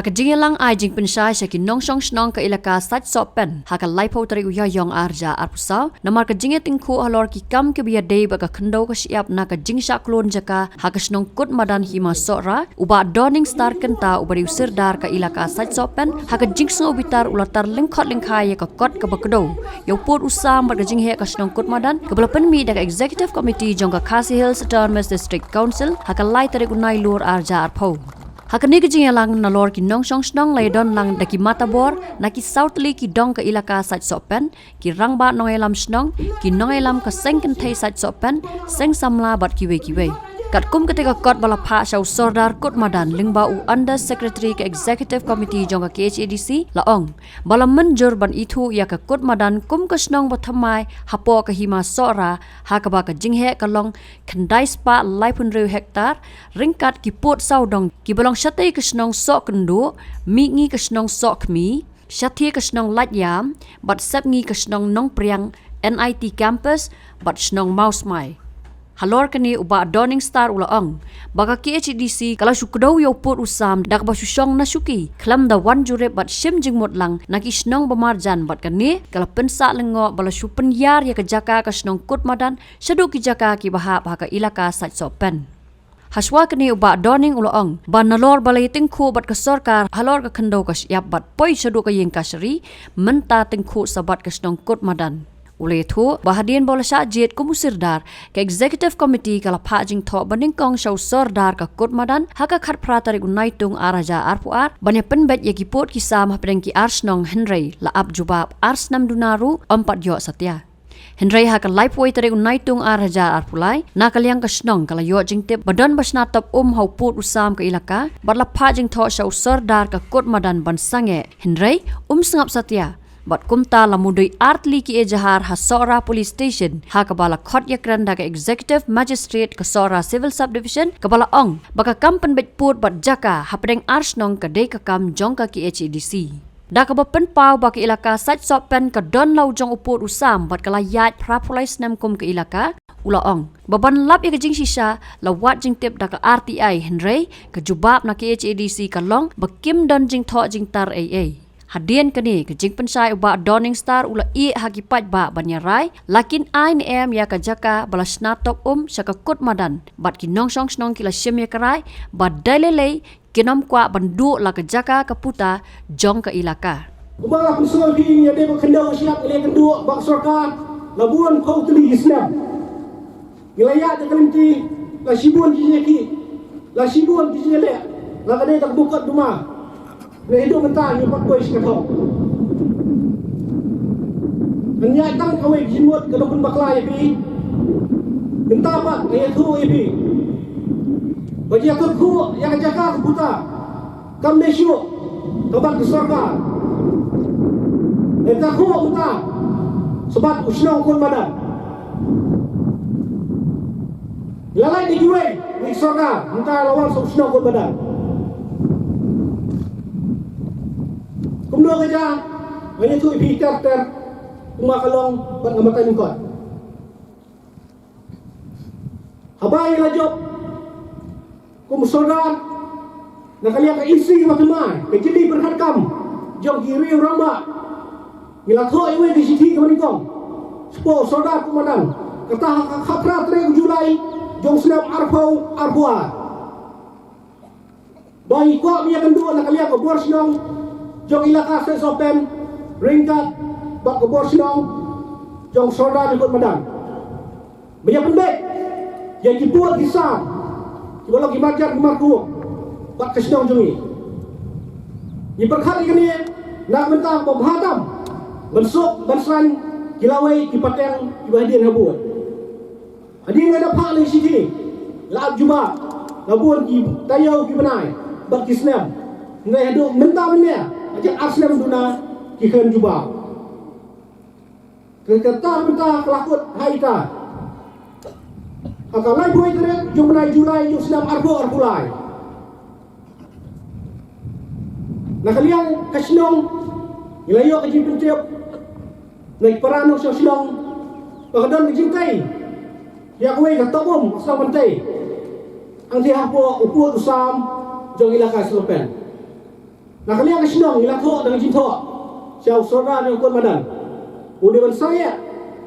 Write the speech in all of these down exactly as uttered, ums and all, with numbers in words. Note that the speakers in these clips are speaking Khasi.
Ka jingïalang ai jingpynshai sha ki nongshong shnong ka ilaka Saitsohpen ha ka laiphew tarik u Ïaïong ar hajar arphew saw namar ka jingïatyngkhuh halor ki kam kiba ïadei bad ka khyndew ka shyiap na ka jingshah klun jaka ha ka shnong Kut Madan Hima Sohra, u Bah Dorning Star Kynta uba dei u Sirdar ka ilaka Saitsohpen, ha ka jingsngew bitar u la tar lyngkhot lyngkhai ïa ka kot kaba kdew ïa u pud u sam bad ka jingheh ka shnong Kut Madan kaba la pynmih da ka Executive Committee jong ka Khasi Hills Autonomous District Council ha ka lai tarik u Nailur ar hajar arphew. Ha kane ka jingïalang nalor ki nongshong shnong la ïadon lang da ki matabor na ki saw tylli ki dong ka ilaka Saitsohpen, ki rangbah nongïalam shnong, ki nongïalam ka seng kynthei Saitsohpen, seng samla bad kiwei kiwei. Katkum kata ka kot ba la phah sha u Sordar Kut Madan lyngba u Under Secretary ka Executive Committee jong ka K H A D C la ong ba la mynjur ban ithuh ïa ka Kut Madan kum ka shnong ba thymmai hapoh ka Hima Sohra ha kaba ka jingheh ka long khyndai spah laiphew hynriew hektar, ryngkat ki pud saw dong kiba long shatei ka shnong Sohkynduh, mihngi ka shnong Sohkhmi, shathie ka shnong Laitïam bad sepngi ka shnong Nongpriang, N I T Campus bad shnong Mawsmai. Halor kane u Bah Dorning Star u la ong ba ka K H A D C ka la shu kdew ïa u pud u sam da kaba shu shong na shuki khlem da wan jurip bad shim jingmut lang na ki shnong ba marjan bad kane ka la pynsah lyngngoh ba la shu pynïar ïa ka jaka ka shnong Kut Madan shaduh ki jaka kiba hap ha ka ilaka Saitsohpen. Hashwa kane u Bah Dorning u la ong ba nalor ba la ïatyngkhuh bad ka sorkar halor ka khyndew ka shyiap bad poi shaduh ka ïing kashari, mynta tyngkhuh sa bad ka shnong Kut Madan. U la ïathuh ba hadien ba u la shah jied kum u Sirdar, ka Executive Committee ka la phah jingthoh ba nyngkong sha u Sordar ka Kut Madan ha ka khatphra tarik u Naitung ar hajar arphew ar ban ïa pynbeit ïa ki pud ki sam hapdeng ki ar shnong, hynrei la ap jubab ar snem duna ruh ym pat ïoh satia. Hynrei ha ka laiphew tarik u Naitung ar hajar arphew lai, na ka liang ka shnong ka la ïoh jingtip ba don ba shna top um ha u pud u sam ka ilaka bad la phah jingthoh sha u Sordar ka Kut Madan ban sangeh, hynrei um sngap satia. Bad kumta la mudui ar tylli ki ejahar ha Sohra Police Station ha kaba la khot ïakren da ka Executive Magistrate ka Sohra Civil Subdivision kaba la ong ba ka kam pynbeit pud bad jaka hapdeng ar shnong ka dei ka kam jong ka K H A D C. Da kaba pynpaw ba ka ilaka Saitsohpen ka don la u jong u pud u sam bad ka la ïaid phraphew lai snem kum ka ilaka, u la ong ba ban lap ïa ka jingshisha la wad jingtip da ka R T I, hynrei ka jubab na K H A D C ka long ba kim don jingthoh jingtar ei ei. Hadien kane ka jingpynshai u Bah Dorning Star u la ïeh ha ki paidbah ban ïarai la kin ai ne em ïa ka jaka ba la shna top um sha ka Kut Madan bad ki nongshong shnong ki la shim ïa ka rai ba dei lei lei kin ym kwah ban duh la ka jaka ka puta jong ka ilaka. Kumba nga pynsngew ïa phi, ïa dei ba khyndew shyiap ngi la ïakynduh bad ka sorkar la bun phew tylli ki snem. Ngi la ïaid da ka lynti, la shibun ki jingïakhih, la shibun ki jingïaleh, la ka dei da ka bukot duma. Ngi haduh mynta ngi pat poi shi ka thong. Ngan ïaid tang kawei ka jingmut ka dang pynbakla ïa phi. Mynta pat nga ïathuh ïa phi ba jia ka khuh ïa ka jaka ka puta kam dei shuh ka ban ka sorkar. Ynda khuh mynta sa ban u shnong Kut Madan. La lait ïa kiwei na ki sorkar mynta la wan sa u shnong Kut Madan. Kumno ka jia, nga ïathuh ïa phi ter ter kumba ka long bad nga batai lyngkot. Haba ngi la jop kum sordar na ka liang ka E C ba thymmai, ka jylliew pyrkhat kam jong ki riew rangbah, ngi la thoh ïa iwei ka shithi kaba nyngkong shapoh u Sordar Kut Madan, kata ha ka khatphra tarik u July jong u snem arphew arphew ar. Ba ngi kwah ban ïakynduh na ka liang ka bor shnong jong ilaka Saitsohpen ryngkat bad ka bor shnong jong u Sordar Kut Madan. Ba ïa pynbeit ïa ki pud ki sam kiba long ki marjan ki markhuk bad ka shnong jong ngi. Ngi pyrkhat ïa kane na ka bynta ba bha tam ban suk ban saiñ ki lawei ki pateng kiba hadien habud. Hadien nga da phah la ki shithi, la ap jubab la bun ki taïew ki bnai bad ki snem. Hynrei haduh mynta mynne, ha ka ar snem duna ki khlem jubab. Te kata mynta ka la kut ha ita ha ka laiphew tarik jong u bnai July jong u snem arphew arphew lai. Na ka liang ka shnong ngi la ïoh ka jingpyntip na ki para nongshong shnong ba ka don ka jingtei ïa kawei ka top um ka shnong Pynthei, hangtei hapoh u pud u sam jong ilaka Saitsohpen. Na ka liang ka shnong ngi la thoh da ka jingthoh sha u Sordar jong ka kot madan, u dei ban sangeh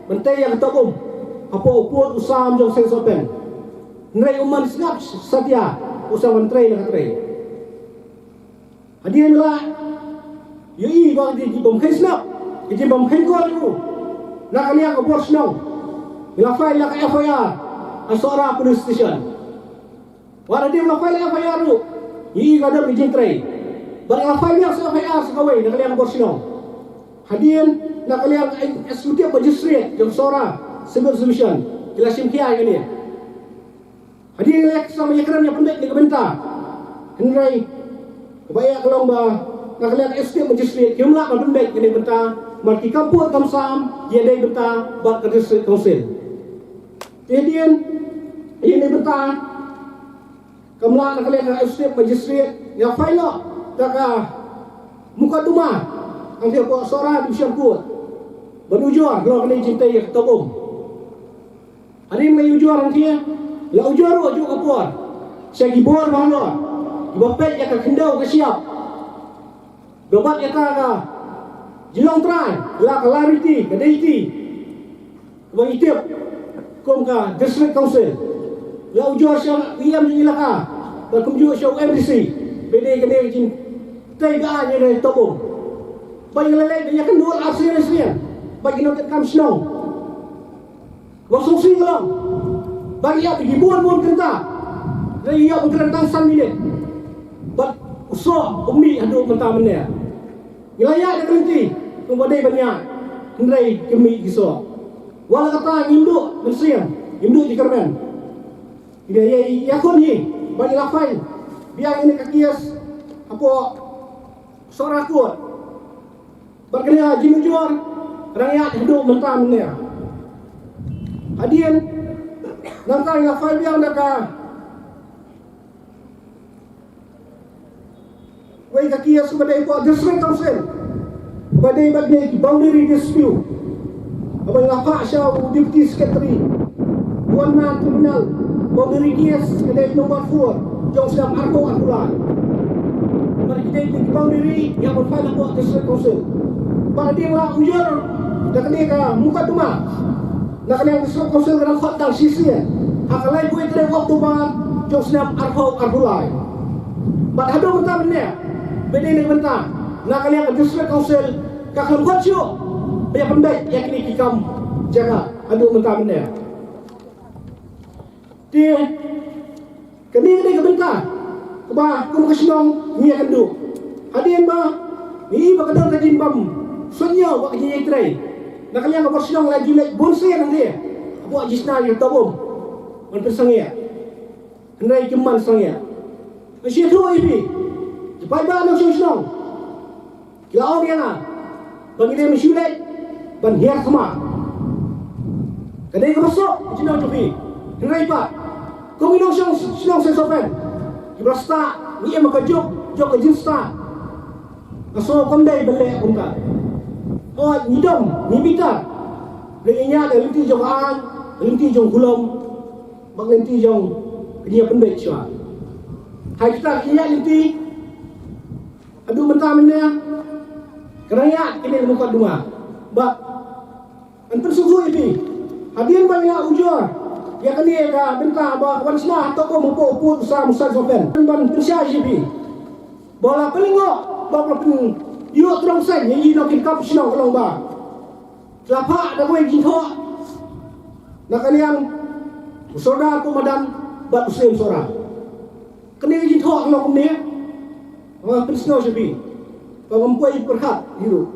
ban tei ïa ka top um hapoh u pud u sam jong Saint Sophia. Hynrei um man sngap satia, u sdang ban trei na ka trei. Hadien la ïohi ba ka jingbymkheiñ sngap, ka jingbymkheiñ kor jong u na ka liang ka bor shnong, ngi la file ïa ka F I R ha Sohra Police Station. Wat hadien la file ïa ka F I R ruh, ngi ïohi ka don ka jingtrei. Bad la file ïa ka F I R sa kawei na ka liang ka bor shnong. Hadien na ka liang ka Executive Magistrate jong Sohra Civil Division ki la shim khia ïa kane. Hadien leh sa ma ïakren ïa pynbeit ïa ka bynta. Hynrei kaba ïa ka long ba na ka liang Executive Magistrate kim lah ban pynbeit ïa ka bynta, namar ki kam pud kam sam ïa dei bynta bad ka District Council. Te hadien ïa ka bynta kam lah na ka liang Executive Magistrate ïa file da ka mukotduma hangtei hapoh Sohra Division Court ban ujor halor kane ka jingtei ïa ka top um. Hadien la ujor hangtei, la ujor ruh ha kajuh ka por sha ki bor bahalor kiba peit ïa ka khyndew ka shyiap. Ba bat ïa ka ka jinglong trai, la ka liability, ka deity ba ngi tip kum ka District Council. La ujor sha u E M jong ka ilaka bad kumjuh sha u M D C ba dei kane ka jingtei ba ïa ka top um. Ba ïa la leit ba ïa ka nul ar sien sien ba ki nongtrei kam shnong. Ba sngewsih ka long ba ngi ïap ki bun bun kynta. Ngi ïap kren tang san minit. Bad u soh um mih haduh mynta mynne. Ngi la ïaid da ka lynti kumba dei ban ïaid, hynrei kim mih ki soh. Wat la kata ngim duh mynsiem, ngim duh jingkyrmen. Ngi ïa ïakhun hi ba ngi la file biang ïa kane ka case hapoh Sohra Court. Bad kane ka jingujor ka dang ïaid haduh mynta mynne. Hadien nangta ngi la file biang da kawei ka case kaba dei hapoh District Council kaba dei bad kine ki boundary dispute. Kaba ngi la phah sha u Deputy Secretary, one man tribunal, boundary case ka dei number four jong u snem arphew arphew lai. Namar ki dei ki boundary ïa ban file hapoh District Council. Bad hadien la ujor da kane ka mukotduma na ka liang District Council ka dang khot tang shisien ha ka laiphew tarik October jong u snem arphew arphew lai. Bad haduh mynta mynne ba dei na ka bynta na ka liang District Council ka khlem khot shuh ba ïa pynbeit ïa kine ki kam jaka haduh mynta mynne. Te kane ka dei ka bynta kaba kum ka shnong ngi ïakynduh. Hadien ba ngi i ba ka don ka jingbym suidñiew bad ka jingïatrei na ka liang ka bor shnong, la ju leit bun sien hangne hapoh jingshna ïa ka top um ban pynsangeh. Hynrei kim man sangeh. Nga sngewthuh ïa phi, ki paidbah nongshong shnong ki la ong ïa nga ba ngi dei ban shu leit ban hiar thma. Ka dei kaba suk ka jingdon jong phi. Hynrei pat kum ki nongshong shnong Saint Sophia kiba la stad, ngi im ha ka juk jong ka jingstad. Nga sngew kam dei ban leh kumta. Hooid, ngi dom, ngi bitar. Ngi ïaid ha lynti jong ka aiñ, lynti jong ka khulom bad lynti jong ka jingïapynbeit shuwa. Ha kita ki ïaid lynti haduh mynta mynne ka dang ïaid kine ki mukotduma. Bad ngan pynsngewthuh ïa phi, hadien ba ngi la ujor ïa kane ka bynta ba ka wan shna ha top um hapoh u pud u sam u Saint Sophia, ban pynshai ïa phi ba la pynlyngngoh bad la pynïoh tyrkhong saiñ ïa ngi nongkitkam shnong ka long ba la phah da kawei ka jingthoh na ka liang u Sordar Kot Madan bad u Syiem Sohra. Kane ka jingthoh ka long kumne. Nga pynsngew sha phi ba ngam poi pyrkhat hi ruh.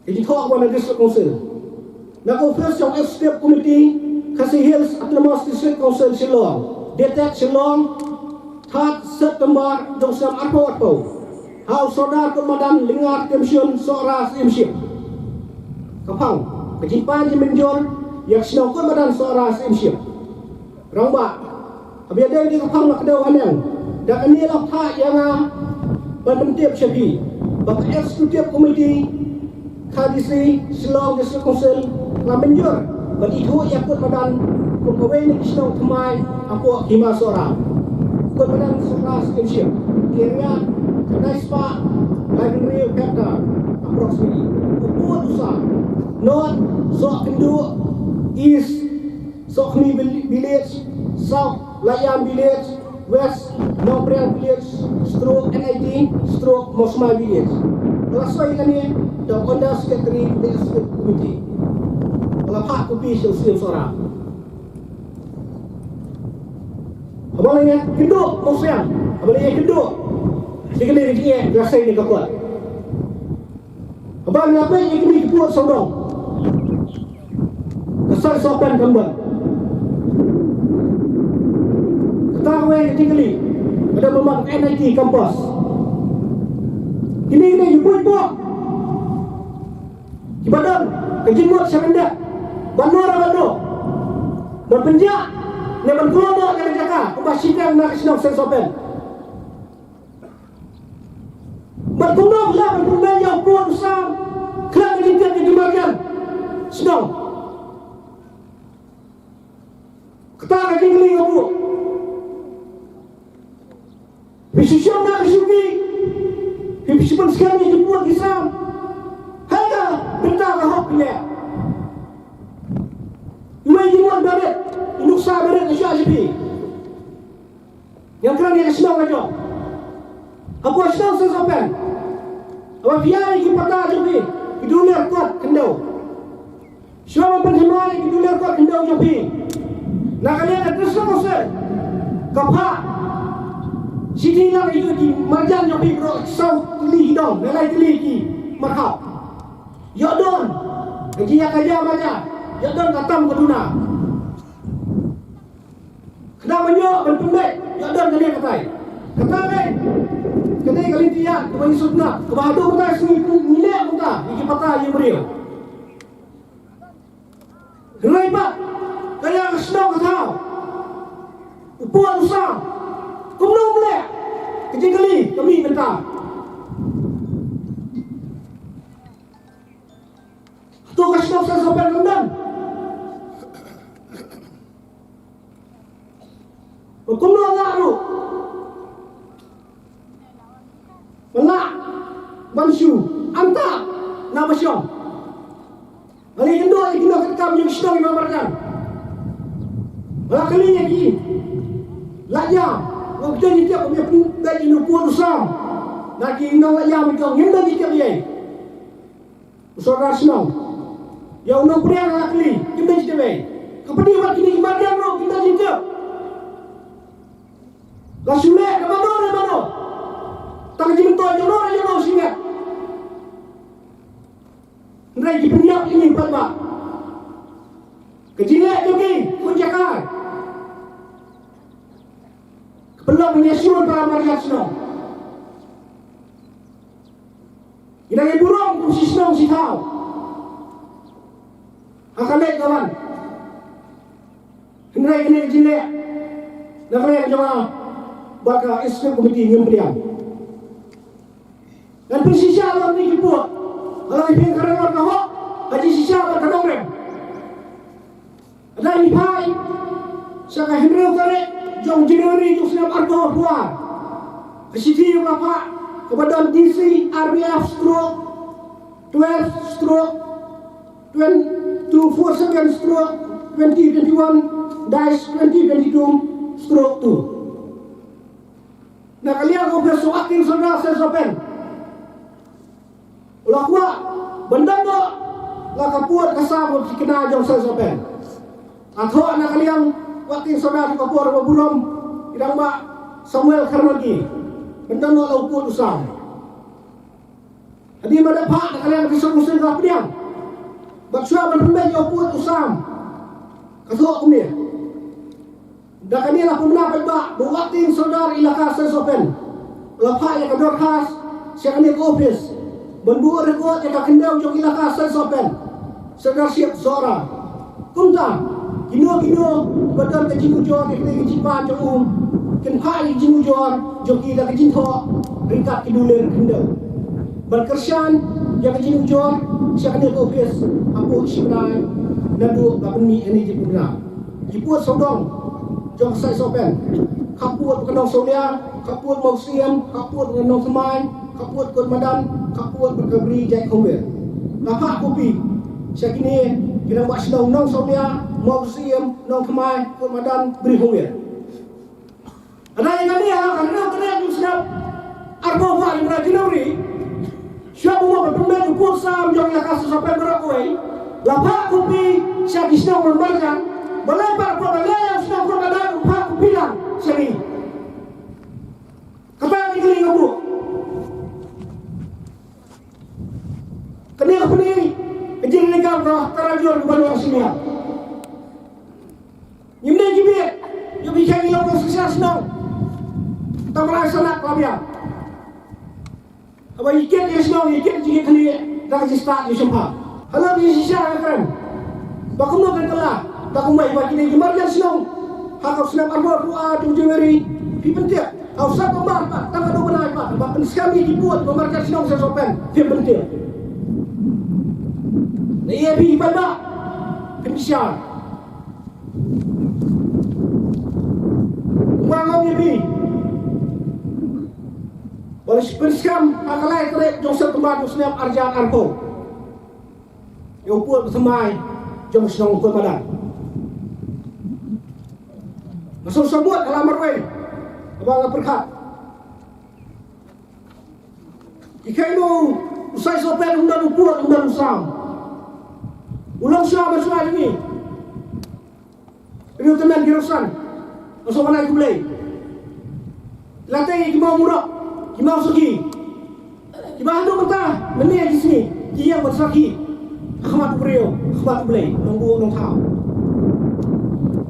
Ka jingthoh ka wan na District Council na ka office jong Executive Committee Khasi Hills Autonomous District Council Shillong, dated Shillong, third September jong u snem arphew arphew. Ha u Sordar Kot Madan Lyngar Timshun Sohra Syiemship. Ka phang ka jingpan jingmynjur ïa ka shnong Kot Madan Sohra Syiemship. Rangbah, haba ïadei bad ka phang la kdew haneng, da kane la phah ïa nga ban pyntip sha phi ba ka Executive Committee K D C Shillong District Council la mynjur ban ithuh ïa Kot Madan kum kawei na ki shnong thymmai hapoh ka hima Sohra. Kot Madan Sohra Syiemship, area Nai spah lai hynriew hektar approximately. U pud u sam. North, Sohkynduh, East, Sohkhmi Vill- Village, South, Laiam Village, West, Nongpriang Village, stroke N I T, stroke Mawsmai Village. Ka la soi kane da u Under Secretary ka Executive Committee. Ka la phah copy sha u Syiem Sohra. Haba la ïakynduh Mawsiang, haba la ïakynduh ïa kane ka jingeh, ka la sei ne ka kot. Haba nga peit ïa kine ki pud sawdong, ka Sohra Sohpen kam don. Kata kawei ka jingkylli, ka dei ba ma ka N I T campus. Kine kine ki pud pud kiba don ka jingmut sha ryndep ban ïoh ban ïoh ban pynjah ne ban kloi noh ïa ka jaka kumba shiteng na ka shnong Sohra Sohpen. Bad kumno phi lah ban pynbeit ïa u pud u sam khlem da jingtip ïa ki marjan shnong? Kata ka jingkylli nga buh. Phi shu shong na ka shuki, phi shu pynskhem ïa ki pud ki sam. Hei ka bynta ka hok phi leh. Iwei i mon barit, i nuksa barit ka shu ïa phi. Ngan kren ïa ka shnong ka jong. Hapoh shnong Sohra Sohpen, haba phi ïaid ïa ki pata jong phi, ki dulir kot khyndew. Shuwa ban pynthymmai ïa ki dulir kot khyndew jong phi, na ka liang ka District Council ka phah shithi lang ïa ki marjan jong phi baroh saw tylli ki dong, ne lai tylli ki markhap. Ïoh don ka jingïakajia marjan, ïoh don ka tam ka duna. Khnang ban ïoh ban pynbeit, ïoh don kane katai. Kata dei, kane ka lynti ïa kaba ngi sngewtynnat, kaba haduh mynta ngi ngi leh mynta ïa ki pata ïa briew. Hynrei pat ka ïa ka shnong ka thaw, u pud u sam, kumno um leh? Ka jingkylli ka mih mynta. Hato ka shnong Sohra Sohpen kam don? Ba kumno lah ruh ban lah ban shu antap na ba shong? Nga la ïakynduh ïa ki nongtrei kam ïa ki shnong ïa ki marjan. Nga la kylli ïa ki, la ïa, nga kdew ïa ki, ïa pynbeit ïa u pud u sam na ki nong la ïa, ngim don ïa ki ïa. U sordar shnong. Ïa u nongpynïaid la kylli, kim dei jingtip ei. Ka pynïaid wat kine ki marjan ruh kim dei jingtip. La shu leh da mano re mano. Tang ka jingmyntoi jong no re jong no shu leh. Hynrei ki pynïap ïa ngi paidbah. Ka jingleh jong ki, ka jaka ka pynlong ïa shnong para marjan shnong. Ngi dang ïa burom kum shi shnong shi thaw. Ha ka leit ka wan. Hynrei kine ki jingleh na ka liang jong nga bad ka executive committee ngim pdiang. Ngan pynshisha ïa kine ki pud. Ka long ïa phi ka rem bad ka hok, ka jingshisha bad ka nongrem. Lada ngi phai sha ka hynriew tarik jong January jong snem arphew arphew ar, ka shithi ba la phah kaba don D C R B F stroke twelve stroke two four seven stroke twenty twenty-one dash twenty twenty-two stroke two. Na ka liang u Office u Acting Sordar Sohra Sohpen u la kwah ban don noh la ka pud ka sam ka thikna jong Sohra Sohpen. Nga thoh na ka liang u Acting Sordar ka por ba burom i Rangbah Samuel Kharmargi ban don noh la u pud u sam. Hadien ba da phah na ka liang ka District Council ka pdiang. Bad shuwa ban pynbeit ïa u pud u sam, ka thoh kumne. Da kane la pynbna paidbah ba u Acting Sordar Elaka Sohra Sohpen u la phah ïa ka dorkhas sha kane ka office ban buh record ïa ka khyndew jong Elaka Sohra Sohpen, Sordarship Sohra. Kumta kino kino ba don ka jingujor ïa kane ka jingpan jong u, kin phah ïa ka jingujor jong ki da ka jingthoh ryngkat ki dulir khyndew. Ban kyrshan ïa ka jingujor sha kane ka office hapoh shi bnai naduh ba pynmih ïa kane ka jingpynbna. Ki pud sawdong jong ka Sohra Sohpen. Khappud ka Nongsawlia, khappud Mawsiem, khappud ka Nongthymmai, khappud Kut Madan, khappud ka Bri Jaikhongwir. Nga phah copy sha kine ki rangbah shnong Nongsawlia, Mawsiem, Nongthymmai, Kut Madan, Bri Hongwir. Hynrei kane ha ka hynñiew tarik u snem arphew phra, January, shuwa ba u pynmih u pud sam jong ïa ka Seng Sohpen baroh kawei, la phah copy sha ki shnong marjan, balei pat ba la ïa u shnong Kut Madan u phah copy lang sha ngi? Kata ka jingkylli nga buh. Kane ka pyni ka jingkylli ka ba ka rajor ka ba long senior. Ngim dei ki bieit ïa ki khang ïa ka shisha shnong. Tang ba la shanat ka biang. Haba ïa kiet ïa shnong, ïa kiet jingkitkhlieh da ka jingstad jingshemphang. Halor jingshai ka kren ba kumno kan kylla, da kumba ïa ba kine ki marjan shnong ha ka snem arphew arphew ar jong January, phi pyntip ha u September pat, tang ka dei u bnai pat, ba pynskhem ïa ki pud ba marjan shnong Seng Sohpen, phi pyntip. Na ïa phi pat ba pynshai. Nga ong ïa phi, ba la pynskhem ha ka lai tarik jong September jong u snem arhajar arphew ïa u pud ba thymmai jong shnong Kut Madan. Nga sngewsih bud ha la marwei haba nga pyrkhat. Ki kheiñ ba u Seng Sohpen um don u pud, um don u sam. U long shuwa ban shuwa jong ngi. Ïa u tymmen ki rongsan, nga sngewbha ban ai khublei. La tei ki maw murok, ki maw sakhi, kiba haduh mynta mynne ki sngi ki ïeng ban sakhi ha khmat u briew, ha khmat U Blei, Nongbuh Nongthaw.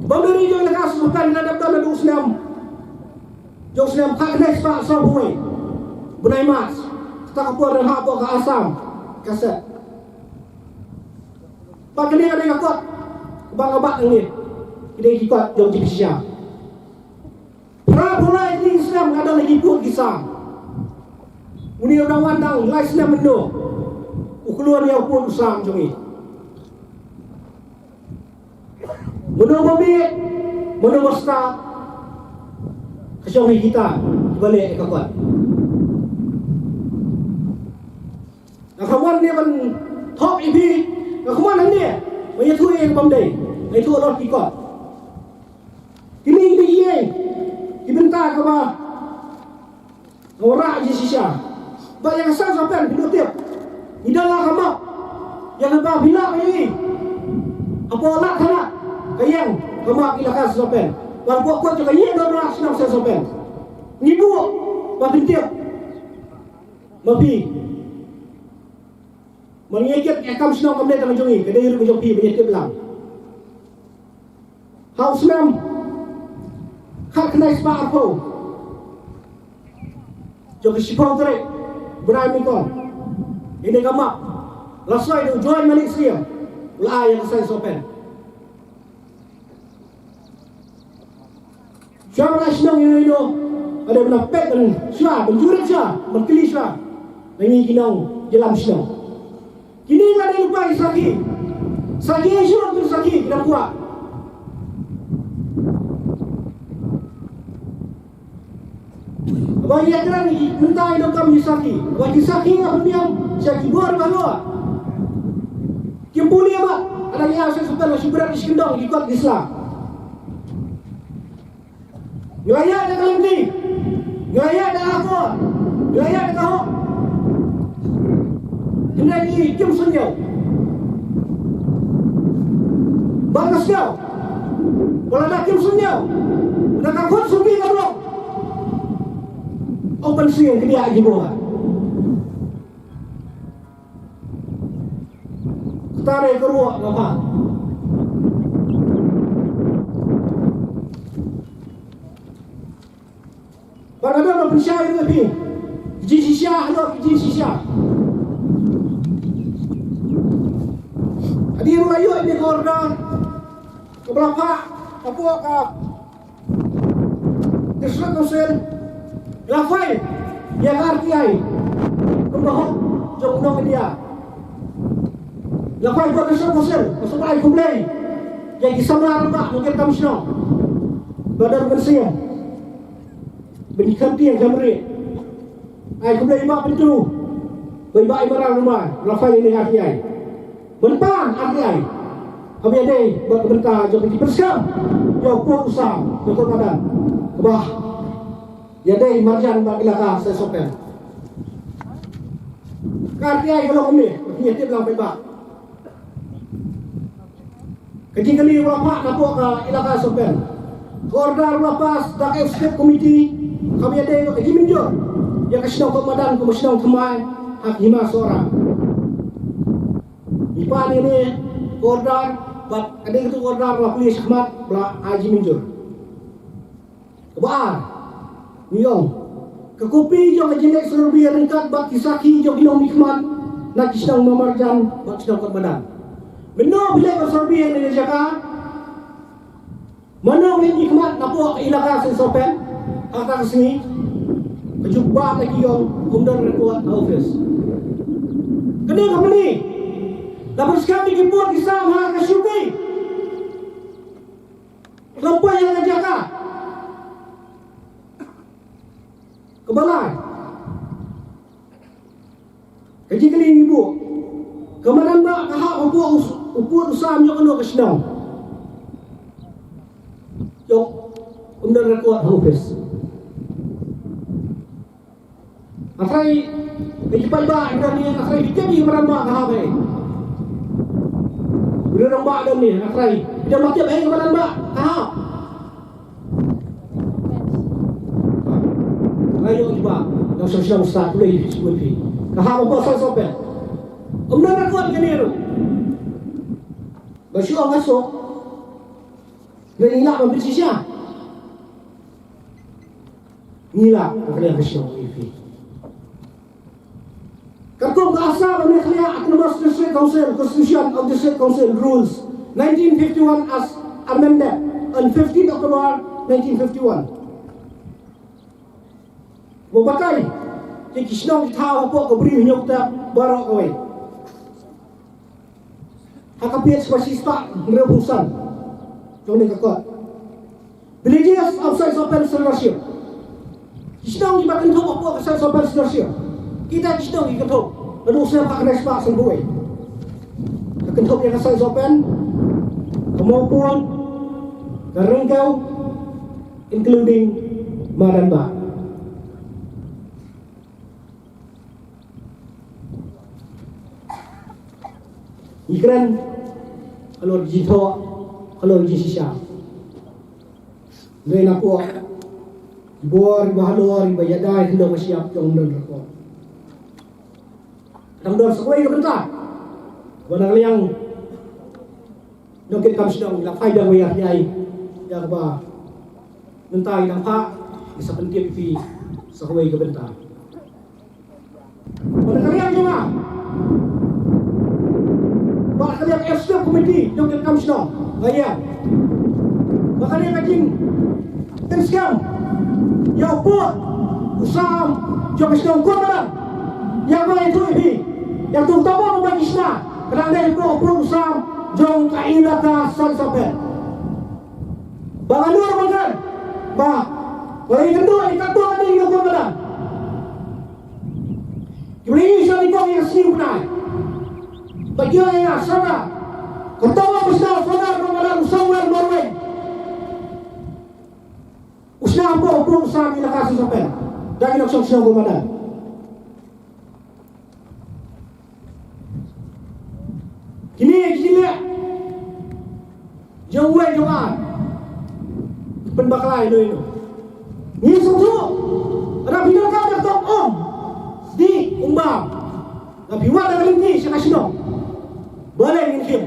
Boundary jong ka Seng Sohpen la dep don naduh u snem, jong u snem khatkhyndai spah sawphew wei, bnai March. Kata ka por la hap ka Assam ka seng. Bad kane ka dei ka kot kaba nga bat hangne. Ki dei ki kot jong ki pisa. Phra phew lai tylli ki snem nga don ha ki pud ki sam. Une u dang wan dang lai snem mynno u kloi ïa u pud u sam jong ngi. Mano ba bieit, mano ba stad, ka shong hi kita kiba leh ïa ka kot. Nga kham wan ne ban thok ïa phi, nga kham wan hangne ban ïathuh ïa ka bym dei, nga ïathuh halor ki kot. Kine ki dei ki bynta kaba nga wanrah ïa shisha. Ba ïa ka Seng Sohpen phi tip, ngi don la ka map ïa kaba phi lah ïa ngi. Hapoh lad thana ka ïeng ka map ïa ka Seng Sohpen. Ba hapoh kot jong ka ïing dara shnong Seng Sohpen. Ngi buh ba phin tip. Ma phi. Ma ngi ïa kiet ïa kam shnong kam dei tang jong ngi, ka dei ruh ka jong phi, ba ïa tip lang. Ha u snem khatkhyndai spah arphew, jong ka shiphew tarik bnai Mei Kong, ïa kane ka map la soi da u Joiñ Malik Syiem, u la ai ïa ka Seng Sohpen. Shuwa ban ai shnong ïa u, ka dei ban peit ban shuwa, ban jurip shuwa, ban kylli shuwa na ngi ki nongïalam shnong. Kine ka dei lypa ki sakhi. Sakhi shuwa, ki sakhi ki dang kwah. Ba ïa kren mynta ïa donkam ki sakhi. Ba ki sakhi nga pynbiang sha ki bor baroh. Kim pule ba ada ïa sa sukan la shibrat ki shkyndong ki kot ki sla. Nga ïa da ka lynti, nga ïa da ka akor, nga ïa da ka hok. Hynrei ngi kim sngewthuh. Ba ka sngewthuh. Ba lada kim sngewthuh, da ka khot suki ka brok. Open sing kyndiah ki bor. Kata re ka ruh nga pha. Ba nga don ban pynshai ïa phi. Ki jingshisha, halor ki jingshisha. Hadien ba la ïoh ïa ka order kaba la phah hapoh ka District Council, la file ïa ka R T I kumba hok jong u nong India. La file bad District Council, nga sngewbha ai khublei ïa ki samla rangbah nongtrei kam shnong, Brother Mynsiem. Ban kham tieng kham rieh. Ai khublei ba pyntu. Ba ba i Baran Rymbai la phai ïa R T I. Ban pan R T I. Haba ïadei bad ka bynta jong ka jingpynskhem ïa u pud u sam jong ka madan. Kaba ïadei marjan bad ka ilaka Saisopen. Ka R T I ka long kumne, ka jingïatip lang paidbah. Ka jingkylli ba la phah na pdeng ka ilaka Sopen. Ka order ba la pass da ka executive committee kaba ïadei bad ka jingmynjur ïa ka shnong Kootmadan kum ka shnong thymmai ha ka hima Sohra. Ngi pan ïa kane ka order bad ka dei katu ka order ba la plie shakhmat ba la ai jingmynjur. Kaba ar, ngi ong, ka kopi jong ka jingleh survey ryngkat bad ki sakhi jong ki nongmihkhmat na ki shnong marjan bad ki shnong Kootmadan. Mynno ba leh ka survey ha kane ka jaka? Mano ba mihkhmat na pdeng ka ilaka Saisopen ha kata ka sngi? Ka jubab na ki ong, ym don record ha office. Kane ka mane la pynskhem ïa ki pud ki sam ha ka shuki. Khlem poi ha ka jaka. Kaba lai, ka jingkylli ngi buh, ka madan ba ka hap hapoh u pud u sam jong kano ka shnong? Jong, ym don record ha office. Nga trai, ïa ki paidbah, ïa ki rangbah, nga trai, ïa ki rangbah ka hap eh. Ïa ki rangbah don ne, nga trai, ïa ki rangbah ka hap. Nga ïoh ki ba, nga sngewsih, nga sngewsih, ka hap ba sngewsih phi. Ym don record kane ruh. Ba shu ong nga suk. Ngi lah ban pynshisha. Ngi lah ban kren ka shnong ïa phi. Katkum ka Assam and Meghalaya Autonomous District Council Constitution of District Council Rules nineteen fifty-one as amended on fifteenth October nineteen fifty-one. Ba batai ïa ki shnong ki thaw hapoh ka Bri Hynñiewkdap baroh kawei. Ha ka page ba shispah hynriewphew san jong kane ka kot. Villages outside Sopen Seisopen. Ki shnong kiba kynthup hapoh ka Seisopen Seisopen. Kita ki shnong ki kynthup. Naduh u snem khatkhyndai spah sanphew wei. Ka kynthup ïa ka Seisopen, ka Mawpun, ka Ryngkew, including Madanbah. Ngi kren halor jingthoh, halor jingshisha. Dei na pdeng ki bor, kiba halor, kiba ïada, ki dang shyiap jong ngi ruh. Tang don sa kawei ka bynta ba na ka liang nongkitkam shnong la phai da wei ïa ïa kaba mynta ngi dang phah, ngi sa pyntip ïa phi sa kawei ka bynta. Bad ka liang jong nga, bad ka liang executive committee jong ka kam shnong, nga ïa, bad ka liang ka jingpynskhem ïa u pud u sam jong ka shnong Kootmadan. Ïa ba ïathuh ïa phi, ïa tu tabo ba ki shna, ka dang dei u pud u sam jong ka ilaka Saisopen. Ba nga dur ba kan ba, ba ïa kynduh ïa ka tu ka dei ïa Kootmadan. Ki briew sha ki kong ïa ka sngi u bnai. Ba ki ïa sha ka. Ka tong ba sha sha ka ba la u song wer mor wei. U sha po po u sha ni la ka Saisopen. Da ki nok shong shong ko madan. Kine ki leh jong wei jong ai. Pynbakla ïa ino ino. Ngi sngewthuh. Haba phi donkam da ka tong ong, dih, ong bam. Haba phi wad da ka lynti sha ka shnong, balei ngin khim?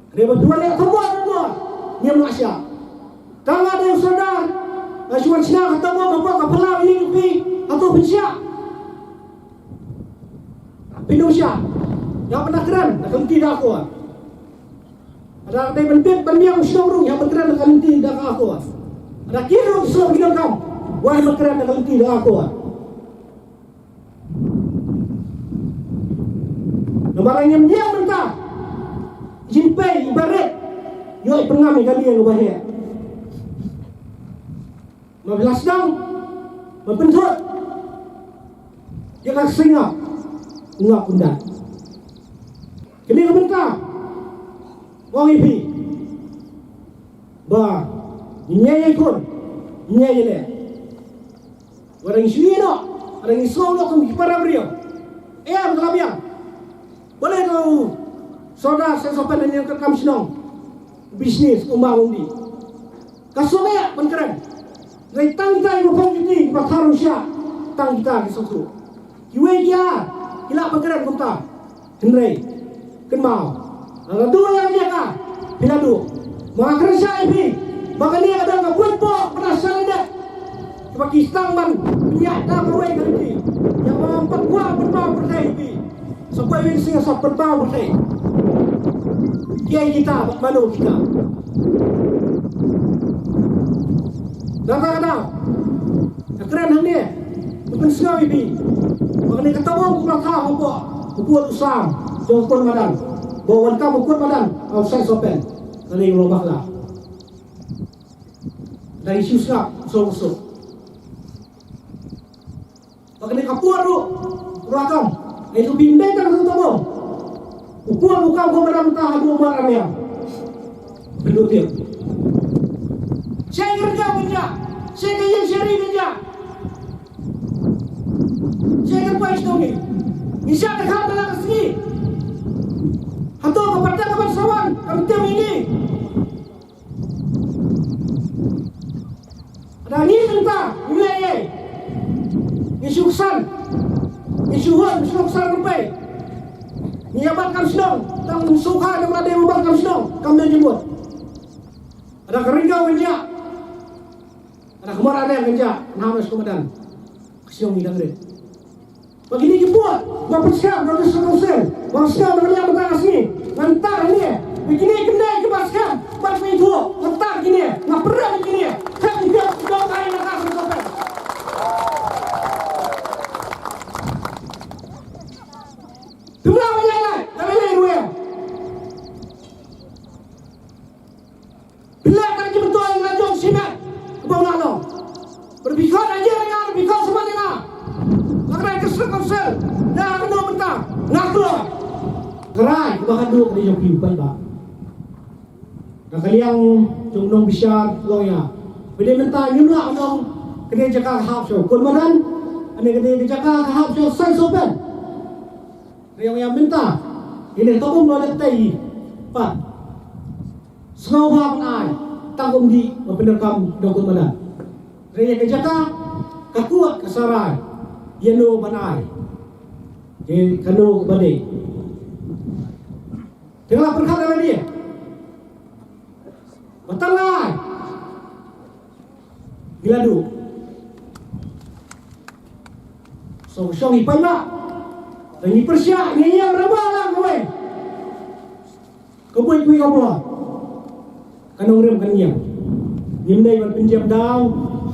Hynrei haba phi wad da ka tong ong, ong bam, ngim lah shah. Tang nga dei u sordar, nga shu wan shna ka tong ong, haba ka phylla ïa phi, hato phin shah? Pyndonkam, ïa pyndonkam, na ka lynti da ka khot. Lada dei ban bit ban biang u shnong ruh, ïa pyndonkam na ka lynti da ka khot. Lada ki ruh shnong ki donkam, wan pyndonkam na ka lynti da ka khot. Namar ngim ïa mynta, jingpei ibarat, ïoh i pynngam i kali ïa ka baheh. Ma phi la sdang ban pynthut ïa ka seng, nga kumta. Kane ka bynta nga ong ïa phi ba ngi ïa ïakhun, ngi ïa ïaleh. Wat la ngi shu ïeh noh, wat la ngi sngew noh kum ki para briew. Em, ka la biang. Balei u Sordar Saisopen, ïa ka kam shnong, business, u ma u mdih. Ka sngewbha ban kren. Hynrei tang kita kiba phong juti, kiba thaw ruh sha, tang kita ki sngewthuh. Kiwei ki ar ki lah ban kren kumta. Hynrei kynmaw, lada duh ïa ka jaka, phi la duh. Ma nga kren shai ïa phi ba kane ka dang ka buit bok, ba na sha lyndet. Kiba ki sdang ban pynïaid da kawei ka lynti. Ïa ba ngam pat kwah pynpaw pyrthei ïa phi. Sa poi win sing sa pynpaw pyrthei. Kiei kita bad mano kita. Dang dang dang. Ka kren hangne, ka pynsngew ïa phi ba kane ka tabung ka la thaw hapoh u pud u sam jong u khun madan. Ba wan kam u khun madan ha u Saisopen. Kane ka long bakla. Dang shu sngap suk suk. Ba kane ka pud ruh u la kam. Ai tu phi ym dei tang ha u tabung. U pud u kam u khun madan mynta haduh u Maramiang. Pynduh tip. Shaei ka rynjah ka jia, shaei ka ïing shaei ka jia. Shaei ka rynjah ka jia. Ngi shah dkhar da la ka sngi. Hato ka pateng ka ban sa wan ka ban tim ïa ngi. Lada ngi mynta ngi leh ei, ngi shu ksan, ngi shu hun, ngi shu ksan ruh pei. Ngi ïa bat kam shnong, tang sngewkha ïa lade ïa bat kam shnong, kam dei jingmut. Lada ka rynjah ka jia, lada ka mor ka jia, nang sngewbha madan. Ka shnong ngi dang rit. Ba kine ki pud ba pynskhem na ka District Council, ba skhem na ka liang mynta ka sngi. Ngan tar hangne ba kine ki khynnah kiba skhem bad kiba ithuh, ngan tar kine, nga pyrshah kine. Khlem ki pud ki dong ai na ka District Council. Phi mlah ban ïaid lait, nga ïaid lait ruh ïa. Phi leh tang ki myntoi la jong shimet kaba u la long. Bad phi khot ha ïing ha nga, phi khot sha ïing ha nga. Nga kren ka District Council na ka dei mynta nga kloi. Ka rai kaba khatduh ka dei jong phi u paidbah. Na ka liang jong u nongbishar long ïa, phi dei mynta ngim lah ban ong ka dei jaka ka hap sha u khun madan, ane ka dei ka jaka ka hap sha u Saisopen. Hynrei ong ïa mynta, ine ka um noh lynti pat. Sngewbha ban ai tang kumne ban pyndonkam da u khun madan. Hynrei ïa ka jaka ka kut ka sarai ïa no ban ai, ïa kano ba dei. Te nga la pyrkhat ïa lade ba tang ai. Ngi la duh. So, shong i paidbah. Te ngi pyrshah, ngi ïam rangbah lang kawei. Ka buit kui ka bor. Ka nongrim ka ngiam. Ngim dei ban pynjem daw,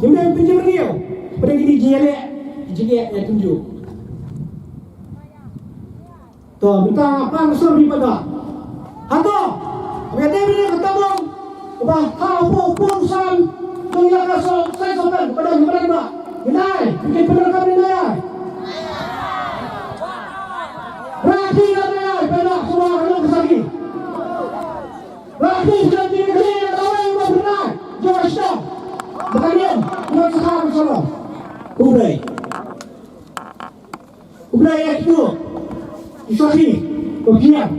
ngim dei ban pynjem rngiew. Pyrshah kine ki jingïaleh, ki jingeh ïa tynjuh. To, mynta pan sor mi pada. Hato, wi ade bini kata bong. Ba ha u pun san. Tung ila ka so, sai so kan, pada mi pada ba. Nai, bikin benar kan nai. Rakhi na nai, pada semua kalau kesaki. Rakhi sudah diberi yang tahu yang mau benar. Jawab stop. Bukan dia, bukan sekarang solo. Kubrai. U Blei ïa kito ki sakhi ba pdiang.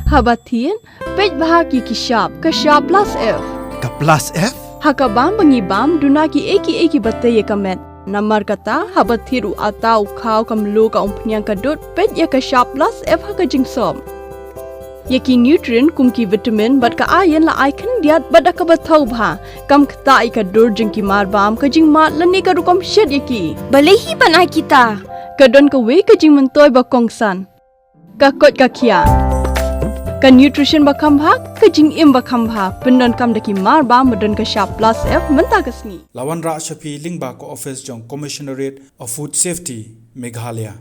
Haba thied, peit bha ki ki shap, ka shap plus F. Ka plus F? Ha ka bam ba ngi bam, duna ki ei ki ei kiba tei ïa ka met. Namar kata, haba thied u atta u khaw ka mluh ka umphniang ka dud, peit ïa ka shap plus F ha ka jingsop. Ïa ki nutrient kum ki vitamin bad ka iron la ai khyndiat bad da kaba thaw bha. Kam ktah ïa ka dur jong ki mar bam, ka jingmad lane ka rukom shet ïa ki. Balei hi ban ai kita? Ka don kawei ka jingmyntoi ba kongsan. Ka koit ka khiah. Ka nutrition ba kham bha, ka jingim ba kham bha. Pyndonkam da ki mar bam ba don ka shap plus F mynta ka sngi. La wanrah sha phi lyngba ka office jong Commissionerate of Food Safety, Meghalaya.